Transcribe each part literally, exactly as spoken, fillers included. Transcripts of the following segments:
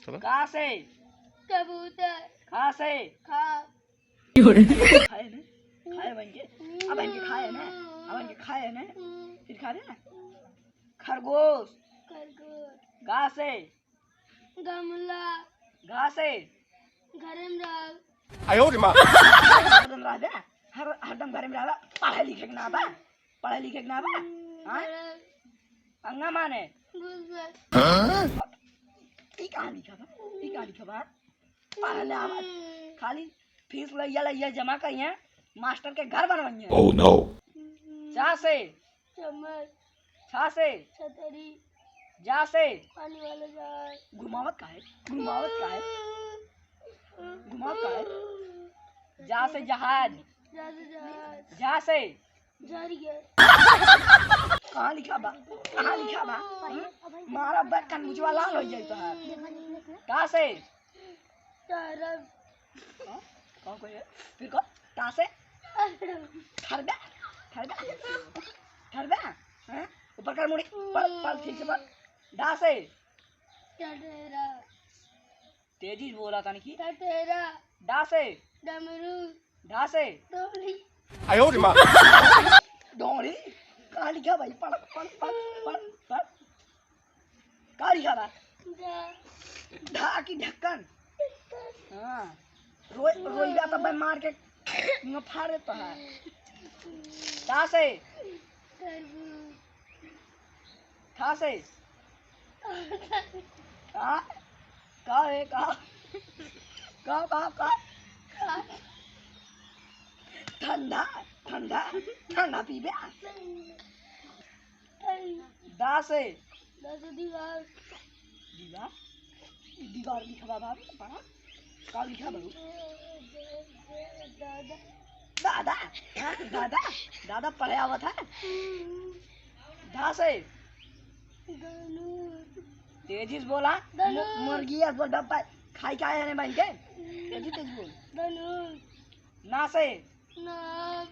का से? कबूतर। खा से? खा। खाए ना? खाए बन के? अब बन के खाए ना? अब बन के खाए ना? फिर खा ले ना? खरगोश। खरगोश। गा से? गमला। घा से? घरे में रह। आयो रे माँ। हरदम रह बे। हर, हरदम घरे में रह बे। पढ़े लिखे के ना बा। पढ़े लिखे के ना बा। हाँ? बड़ा अंगा माने। घुस गए। हाँ? ई कहाँ लिखा बा? ई कहाँ लिखा बा? पढ़े ना आवा। खाली फीस लइया लइया जमा करिए, मास्टर के घर बनवाइए। Oh no। चा से? चम्मच। छा से? छतरी। जा से? पानी वाला जहाज। घुमावत काहे? घुमावत काहे? घुमावत काहे? जा से जहाज। जा से जहाज। झा से? झर गया। कहाँ लिखा बा? कहाँ लिखा बा? हम्म? मारा बे, कनमुचवा लाल हो जाई तोहार। टा से? तारा। हाँ? कौन कोई है? फिर कौन? टा से? ठरबे? ठरबे? ठरबे? हैं? ऊपर कर मुड़ी। पढ़, पढ़, ठीक से पढ़। डा से? डटेरा। तेजी से बोला तनी की। डटेरा। डा से? डमरू। ढा से? डोरी। आयो रे माँ। डोरी? कहाँ लिखा भाई? पढ़, पढ़, पढ़, पढ़, पढ़। कहाँ लिखा बा? ढा। ढा की ढक्कन। हाँ। रोई, रोइया तो भाई मार के न फाड़ देता है। ता से? तरबूज। था से? का? का है, का? का, का, का? ठंडा, ठंडा, ठंडा पीबे? दा से? दा से दीवार। दीवार? ई दीवार लिखा बा बाबू, पढ़ा। का लिखा बा? दादा। दादा? हाँ, दादा? दादा पढ़े आवत है? धा से? धनुष। तेजी से बोला। धनुष। मु-, मुर्गी है, बोल डब्बा। खाई का है रे भाई के? तेजी, तेजी बोल। धनुष। ना से? नाक।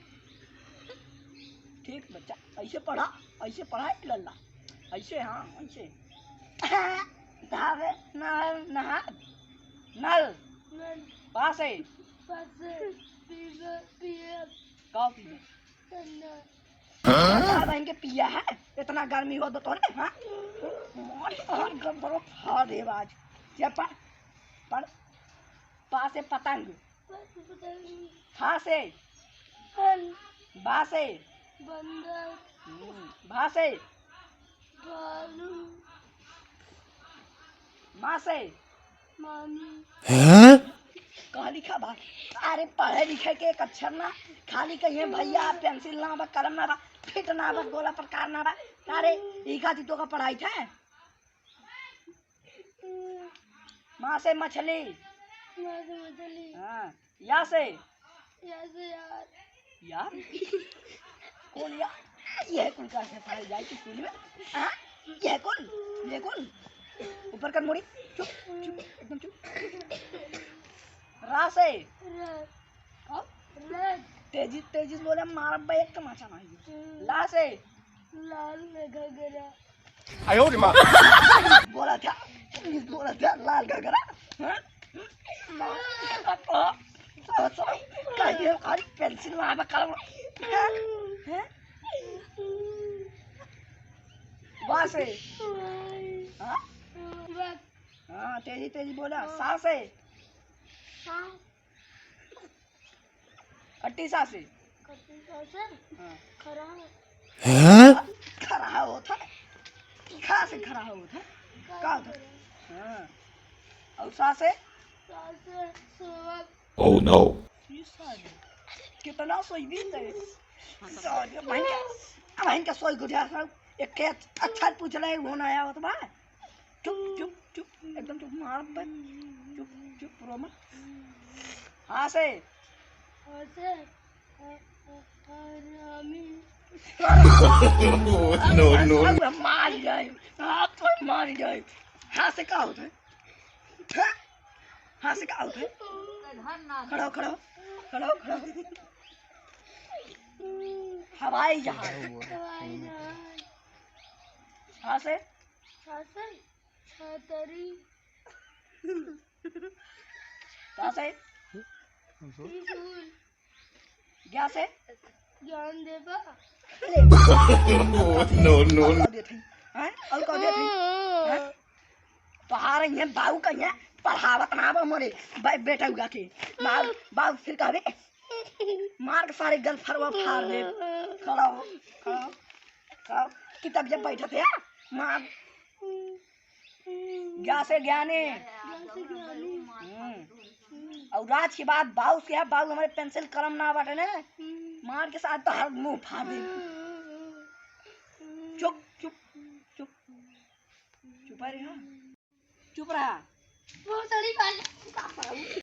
ठीक बच्चा, ऐसे पढ़ा, ऐसे पढ़ा एक लल्ला, ऐसे, हाँ, ऐसे। धावे, नहर, नहार, नल। नल। पा से? पा से, पीबे, पिए। का पीबे? ठंडा। हाँ? बहन के पिया है, इतना गर्मी हो तो तोरे, हाँ? मार, मार, गब्बरो फाड़ देब आज। ये पढ़, पढ़। पा से पतंग। फा से? फल। बा से? बंदर। हम्म, भा से? भालू। मा से? मामी। हैं? का लिखा बा? अरे पढ़े लिखे के एक अक्षर ना, खाली कहिए भैया पेंसिल ना बा, कलम ना बा, फिट ना बा, गोला प्रकार ना बा। अरे ई खातिर तो का पढ़ाई था? माँ से मछली। माँ से मछली। हाँ। या से? या से यार। यार? कौन यार? यह कौन का से पढ़ाई जाए कि स्कूल में? हाँ? यह कौन? यह कौन? ऊपर कर मुड़ी। चुप, चुप, एकदम चुप। रा से? रथ। हाँ? रथ। तेजी, तेजी से बोले, मार बे, एक तमाचा मार। हम्म। ला से? लाल घाघरा। आयो रे माँ। बोला था, बोला था, लाल घाघरा। हाँ? कहिए खाली पेंसिल ना बा कलम। हाँ? हाँ? वा से? हाँ? हाँ, तेजी तेजी बोला। सा से? सा। कट्टी सा से? कट्टी सा से? हाँ। खरा। हैं? खरा होत है। खा से खरा होत है। का होत है? हाँ। और सा से? सा से सेवक। Oh no। ये साले, कितना सोई भी है। साले, भाई का, भाई का सोई गुजर सब। एक के अच्छा पूछ ले, वो ना आया होत बा। चुप, चुप, चुप, एकदम चुप, मार बे। चुप, चुप, रो मत। हाँ से? हाँ से? ह-, ह-, हरामी। No, no। अब मार जाए, आप तो मार जाए। हाँ से का होत है? हाँ? हाँ से का होत है? खड़ा हो, खड़ा हो, खड़ा हो, खड़ा हो। हवाई जहाज। हवाई जहाज। हाँ से? हाँ से? छतरी। का से? त्रिशूल। ज्ञा से? ज्ञान देबा। ले। No, no, no। और कह देत हई, हैं? और कह देत हई, हैं? तोहार इहे बाऊ का इहे पढ़ावत ना बा मोरे बे-, बेटउआ के। बाऊ, बाऊ फिर कहबे, मार के सारे गलफरवा फाड़ दे। खड़ा हो, खड़ा हो, खड़ा हो। कि तब जब बैठत है, मार। ज्ञा से ज्ञानी। ज्ञा से ज्ञानी। हम्म। और राज की बात बाऊ से है, बाऊ हमारे पेंसिल कलम ना बाटे ने। हम्म। मार के साथ तो हर मुंह फाड़ दे। हम्म। चुप, चुप, चुप। चुप रहा। चुप रहा। बहुत सारी बात।